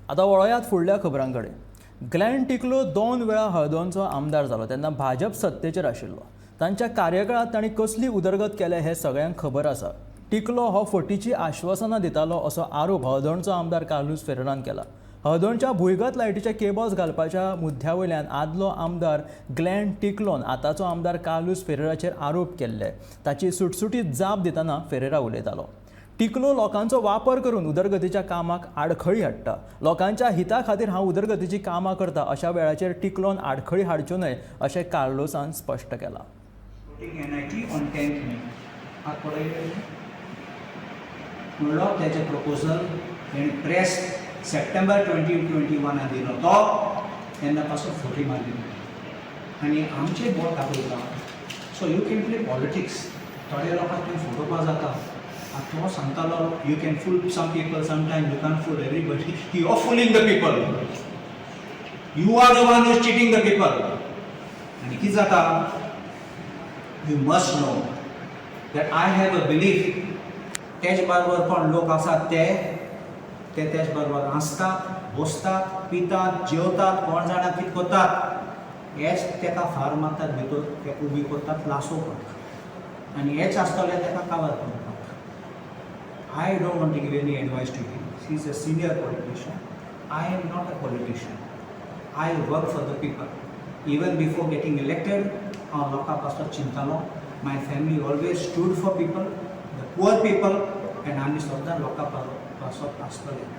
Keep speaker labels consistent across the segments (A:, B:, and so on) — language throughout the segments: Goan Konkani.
A: आतां वळयात फुडल्या खबरां कडेन. ग्लॅन टिकलो दोन वेळा हळदोणचो आमदार जालो तेन्ना भाजप सत्तेचेर आशिल्लो. तांच्या कार्यकाळांत तांणी कसली उदरगत केल्या हें सगळ्यांक खबर आसा. टिकलो हो फटीची आश्वासनां दितालो असो आरोप हळदोणचो आमदार कार्लूस फेरेरान केला. हळदोणच्या भुंयगत लायटीचे केबल्स घालपाच्या मुद्द्या वयल्यान आदलो आमदार ग्लॅन टिकलोन आतांचो आमदार कार्लूस फेरेराचेर आरोप केल्ले. ताची सुटसुटीत जाप दितना फेरेरा उलयतालो. टिकलो लोकांचो वापर करून उदरगतीच्या कामाक आडखळी हाडटा. लोकांच्या हिता खातीर हांव उदरगतीचीं कामां करता अशा वेळाचेर टिकलोन आडखळी हाडच्यो न्हय अशें कार्लोसान स्पश्ट केलां.
B: NIT on 10th May. हात पळय म्हणलो तेजें प्रपोजल तेणें प्रेस सप्टेंबर 2021 दिलो तो तेन्ना पासून फटी मारली आनी आमचें बोट दाखयता. So you can play politics. थोडे लोकांक तुवें फटोवपा जाता. आतां तो सांगतालो, you can fool some people sometime, you can fool everybody. You are fooling the people. You are the one is cheating the people. आनी कितें जाता, you must know that I have a belief, तेज बरोबर कोण लोक आसात ते ते तेज बरोबर आसतात, बसतात, पितात, जेवतात, कोण जाणा कितें करतात. हेच तेका फार मारतात भितर, ते उबी करतात लासोवपाक आनी हेच आसतले तेका काबार करपाक. I don't want to give any advice to him. He is a senior politician. I am not a politician. I work for the people. Even before getting elected, हांव लोकां पासत चिंतालो. My family always stood for people, the poor people, and आमी सद्दां लोकां पासत आसतले.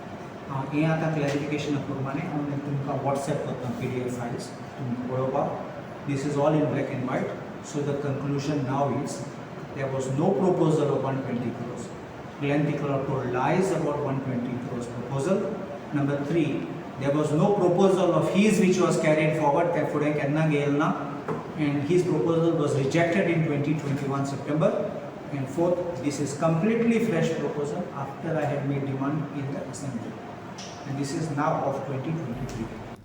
B: हांव हें आतां क्लॅरिफिकेशना प्रमाणे हांव तुमकां वॉट्सॅप करता पीडीएफ फायल्स तुमकां पळोवपाक. This is all in black and white. So the conclusion now is there was no proposal of 120 crores. Glenn Tiklo told lies about 120 crores proposal. Number three, there was no proposal of his which was carried forward, ते फुडें केन्ना गेल ना, and his proposal was rejected in 2021 September. And fourth, this is completely fresh proposal after I had made demand in the assembly. And this is now of 2023.